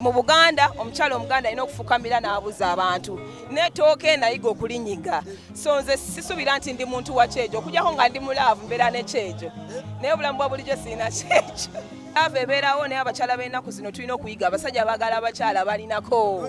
Mu Buganda, omukyala Omuganda alina okufukamira n'abuza abantu n'etooke nayiga okulinyiga. So nze sisuubira nti ndi muntu wa kyejo, okujjako nga ndi mu love mbeera nekyejo, naye obulamu bwa bulijjo sirina kyejo. Love ebeerawo, naye abakyala b'ennaku zino tulina okuyiga. Abasajja baagala abakyala balinako.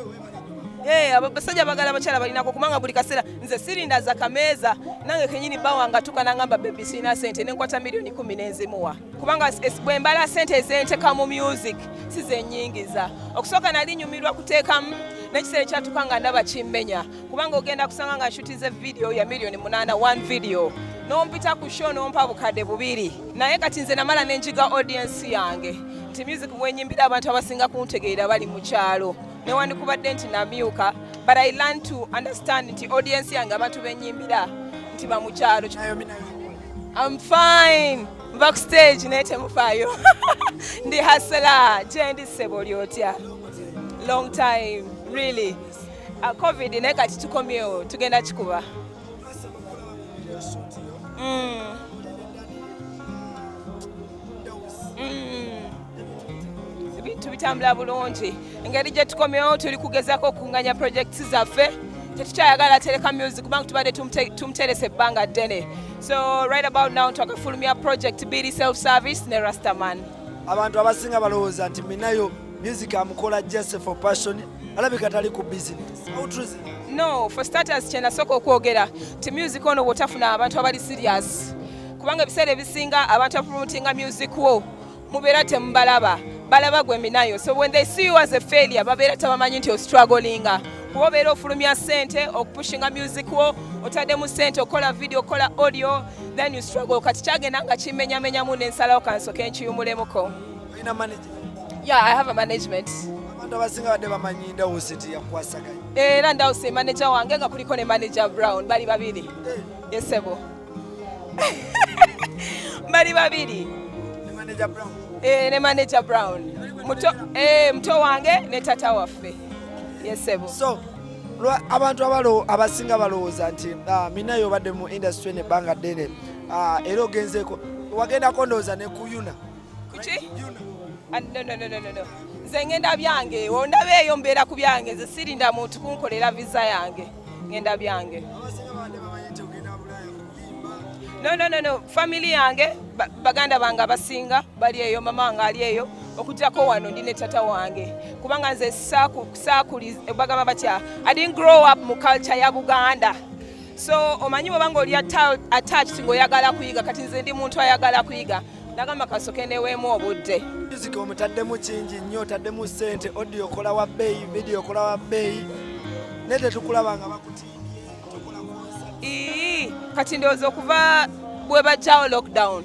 Abasajja baagala abakyala balinako, kubanga buli kaseera nze sirindaza kameeza nange kenyini bawange atuuka nangamba, "Baby, sirina sente," nenkwata miliyoni 10 nenzimuwa, kubanga bwe mbala sente ezenteka mu music si zenyingiza. Okusooka nali nyumirwa kuteekamu, n'ekiseera ekyatuuka nga ndaba kimmenya, kubanga ogenda kusanga nga nshutize video ya miliyoni 8, one video, nompita ku show nompa 2000. Naye kati nze namala nenjiga audience yange nti music bwenyimbira, abantu abasinga kuntegeera bali mu kyalo, newandikubadde nti namyuka, but I learn to understand nti audience yange, abantu benyimbira, nti bamukyalo. I'm fine. Nva ku stage naye temufaayo, ndi hustler gye ndi. Ssebo, oli otya? Long time really. COVID, naye kati tukomyewo, tugenda kikuba. Ebintu bitambula bulungi. Engeri gye tukomyewo, tuli kugezaako okukunganya projects zaffe. Tetukyayagala tereka music kubanga tubadde tumuteresa ebbanga ddene. So right about now twakafulumya project bbiri, Self Service ne Rastaman. Abantu abasinga balowooza nti Minayo music amukola just for passion, alabika tali ku business. How true is it? No, for starters, kyenasooka okwogera ti music ono bw'otafuna abantu abali serious, kubanga ebiseera ebisinga abantu apromotinga music wo mubeera temubalaba, balaba gwe Minayo. So when they see you as a failure, babeera tabamanyi nti ostrugglinga, kuba obeera ofulumya ssente okupushinga music wo, otaddemu ssente okukola video, okukola audio, then you struggle. Kati kyagenda nga kimenyamenyamu, nensalawo kansoke nkiyumulemuko. Olina manager? Yeah, I have a management. Abantu abasinga badde bamanyi Ndawusi nti yakwasaganya. Era Ndawusi manager wange, nga kuliko ne manager Brown, bali babiri. Yes ssebo, bali babiri. Ne manager Brown? Eh, ne manager Brown muto wange ne tata waffe. Yes ssebo. So abantu abasinga balowooza nti Minayo obadde mu industry eno ebbanga ddene, era ogenzeeko, wagendako ndowooza ne ku UNAA. Kuki? UNAA. Ah, no, no, no, no, no, no. Nze ngenda byange, ondaba eyo mbeera ku byange. Nze sirinda muntu kunkolera visa yange, ngenda byange. Abasinga babadde bamanyi nti ogenda Bulaaya kuyimba. No, no, no, no. Family yange, baganda bange abasinga bali eyo, mama wange ali eyo, okujjako wano ndi ne tata wange, kubanga nze bagamba batya, I didn't grow up mu culture ya Buganda. So omanyi bwobanga oli attached ng'oyagala kuyiga, kati nze ndi muntu ayagala kuyiga, nagamba kasoke neweemu obudde. Music omutaddemu kingi nnyo, otaddemu ssente, audio okola wa bbeeyi, video okola wa bbeeyi, naye tetukulaba nga bakutimbye, tokola concert. Ii, kati ndowooza okuva bwe bajjawo lockdown,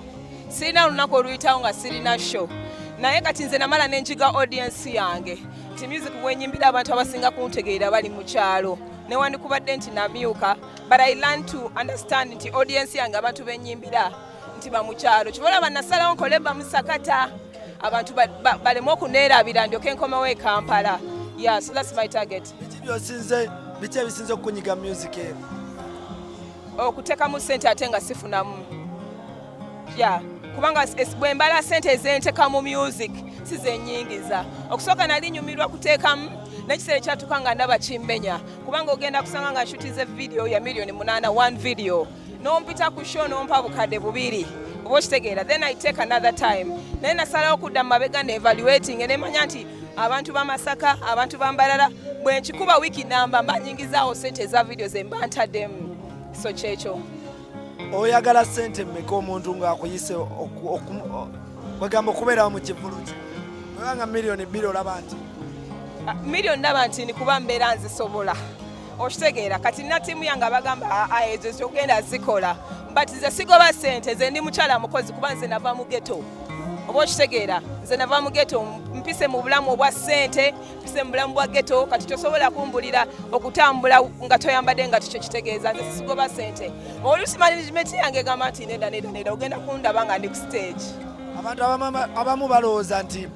sirina lunaku oluyitawo nga sirina show. Naye kati nze namala nenjiga audience yange nti music bwenyimbira, abantu abasinga kuntegeera bali mu kyalo, newandikubadde nti namyuka, but I learn to understand nti audience yange, abantu benyimbira, nti bamukyalo. Kibalaba nasalawo nkole bamusakata, abantu baleme okuneerabira, ndyoke nkomewo e Kampala. Yeah, so that's my target. Biki ebisinze okukunyiga music eno? Okuteekamu ssente ate nga sifunamu ya, kubanga bwe mbala ssente ezenteka mu music si zenyingiza. Okusooka nali nyumirwa kuteekamu, n'ekiseera ekyatuuka nga ndaba kimmenya, kubanga ogenda kusanga nga nshutize video ya miliyoni 8, one video, nompita ku show nompa 2000, oba okitegeera? Then I take another time, naye nasalawo okudda mu mabega ne evaluating, nemanya nti abantu b'Amasaka, abantu b'Ambalala, bwe nkikuba wiiki namba mba nyingizaawo sente eza video ze mba ntaddemu. So kyekyo. Oyagala ssente mmeka omuntu ng'akuyise kwegamba okubeerawo mu kivulu kye? Obanga miliyoni 2, olaba nti Ah, miliyoni ndaba nti nikuba mbeera nzisobola, okitegeera? Kati nina ttiimu yange abagamba, "Aa, ezo zogenda zikola," but nze sigoba sente. Nze ndi mukyala mukozi, kuba nze nava mu ghetto, oba okitegeera? Nze nava mu ghetto, mpise mu bulamu obwa ssente, mpise mu bulamu bwa ghetto. Kati tosobola kumbulira okutambula nga toyambadde nga tikyo kitegeeza. Nze sigoba sente. Oluusi management yange egamba nti, "Nedda, nedda, nedda, ogenda kundaba nga ndi ku stage." Abantu abamu balowooza nti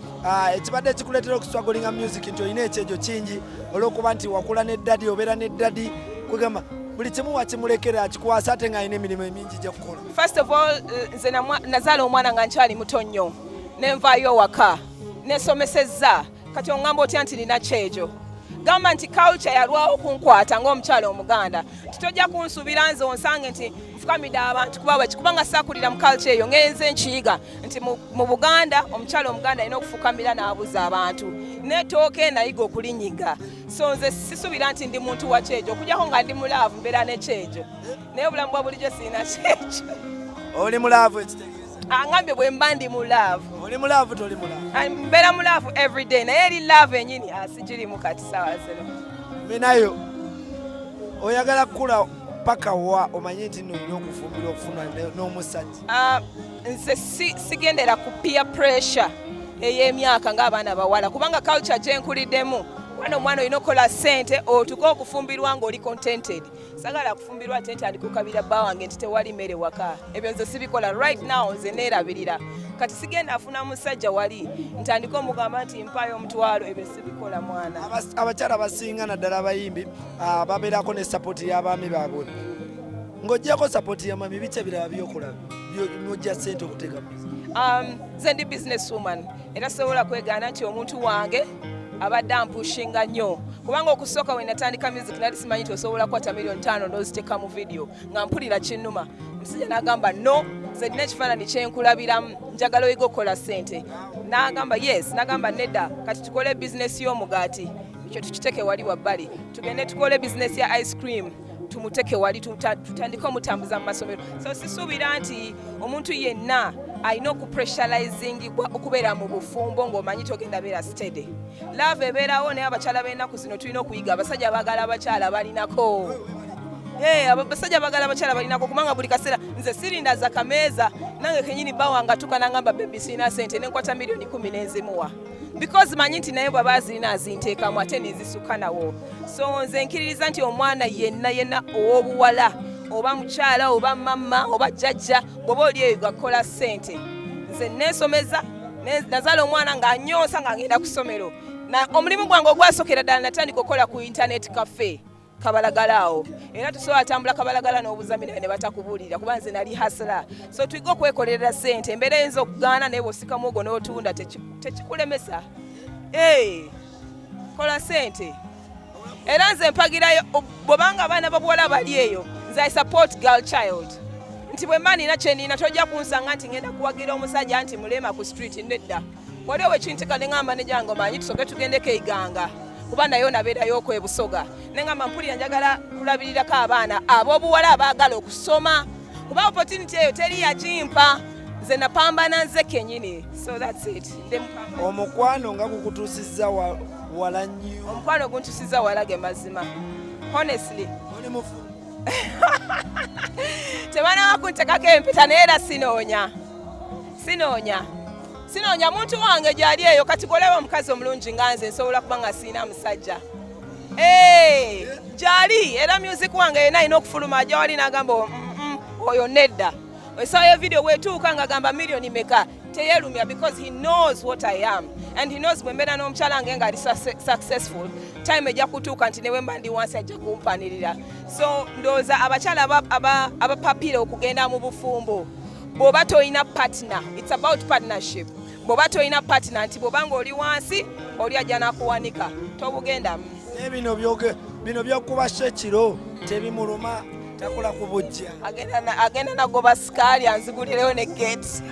ekibadde kikuleetera okustrugglinga music nti olina ekyejo kingi, olw'okuba nti wakula ne daddy, obeera ne daddy, kwegamba buli kimu wakimulekera akikwasa, ate ng'alina emirimu emingi gyekukola. First of all, nze nazaala omwana nga nkyali muto nnyo, nenvaayo waka, nesomesezza. Kati oŋŋamba otya nti nina kyejo? Gamba nti culture yalwawo okunkwata ng'omukyala Omuganda, nti tojja kunsuubira nze onsange nti nfukamidde abantu kuba baki, kubanga saakulira mu culture eyo. Ngenze nkiyiga nti mu Buganda omukyala Omuganda alina okufukamira n'abuza abantu, n'etooke nayiga okulinyiga. So nze sisuubira nti ndi muntu wa kyejo, okujjako nga ndi mu love mbeera nekyejo, naye obulamu bwa bulijjo sirina kyejo. Oli mu love ekitegeeza? Angambye bwe mba ndi mu love. Oli mu love, toli mu love? Mbeera mu love everyday, naye eri love enyini asigirimu kati sawa zino. Minayo, oyagala kukula paka wa omanye nti nno olina okufumbirwa, okufuna n'omusajja? Ah, nze sigendera ku peer pressure ey'emyaka ng'abaana bawala, kubanga culture gye nkuliddemu wano, omwana olina okukola ssente otuke okufumbirwa ng'oli contented. Sagala kufumbirwa ate ntandika okukabira bba wange nti tewali mmere waka. Ebyo nze sibikola. Right now nze neerabirira. Kati sigenda afuna musajja wali ntandike omugamba nti mpaayo omutwalo. Ebyo sibikola, mwana. Abakyala abasinga, naddala abayimbi, babeerako ne support y'abaami baabwe. Ng'oggyako support y'amwami, biki ebirala byokola n'ojja ssente okuteeka mu business? Nze ndi business woman, era sobola kwegaana nti omuntu wange abadde ampushinga nnyo, kubanga okusooka we natandika music nali simanyi nti osobola kukwata miliyoni 5 n'oziteeka mu video, nga mpulira kinnuma. Omusajja n'agamba, "No, nze nina ekifaananyi kyenkulabiramu, njagala oyiga okukola ssente." N'agamba yes, n'agamba nedda, kati tukole bizinesi y'omugaati, ekyo tukiteke wali wabbali, tugende tukole bizinesi ya ice cream, tumuteke wali, tutandike omutambuza mu masomero. So sisuubira nti omuntu yenna alina okupressurizingibwa okubeera mu bufumbo ng'omanyi togenda beera steady. Love ebeerawo, naye abakyala b'ennaku zino tulina okuyiga, abasajja baagala abakyala balinako. Hey, abasajja baagala abakyala balinako, kubanga buli kaseera nze sirindaza kameeza nange kenyini bba wange atuuka nangamba, "Baby, sirina sente," nenkwata miliyoni 10 nenzimuwa, because manyi nti naye bw'aba azirina azinteekamu ate nezisuka nawo. So nze nkiririza nti omwana yenna yenna ow'obuwala, oba mukyala, oba mama, oba jjajja, bw'oba oli eyo gakukola ssente. Nze neesomeza, nazaala omwana nga nyonsa nga ngenda ku ssomero. Na omulimu gwange ogwasookera ddala natandika okukola ku internet cafe Kabalagala awo, era tusobola tambula Kabalagala n'obuzami naye ne batakubuulira, kuba nze nali hustler. So tuyiga okwekolerera ssente. Embeera eyinza okugaana, naye bw'osikamu ogwo n'otunda tekikulemesa. Hey, kola ssente. Era nze mpagirayo bwobanga abaana babuwala bali eyo, nze I support girl child, nti bwe mba nina kyenina tojja kunsanga nti ngenda kuwagira omusajja nti mulema ku street. Nedda, waliwo wekintika neŋŋamba nejange, omanyi tusooke tugendeko Eiganga, kuba naye onabeerayo okwebusoga, neŋŋamba mpulira njagala kulabirirako abaana ab'obuwala abaagala okusoma, kuba opportunity eyo teri yagimpa, nze napambana nze kenyini. So that's it. Ndi mupambana. Omukwano nga gukutuusizza wala nnyo. Omukwano guntusiza wala, ge mazima, honestly. Oli mufu? Tebanaba kuntekako empeta, naye era sinoonya, sinoonya, sinoonya. Muntu wange gyali eyo. Kati golaba omukazi omulungi nga nze nsobola kuba nga siina musajja? Hey, gyali. Era music wange yenna alina okufuluma ajja wali n'agamba, oyo nedda." Essaawa ya video bwetuuka ng'agamba miliyoni meka, teyerumya, because he knows what I am and he knows bwe mbeera n'omukyala nge ng'ali successful, time ejja kutuuka nti ne bwe mba ndi wansi ajja kumpanirira. So ndowooza abakyala abapapira okugenda mu bufumbo, bw'oba tolina partner, it's about partnership, bw'oba tolina partner nti bw'oba ng'oli wansi oli ajja n'akuwanika, tobugendamu. Naye bino bino byokubasa ekiro tebimuluma? Takola ku bujja? Agenda nagoba sikaali anzigulireyo ne gate.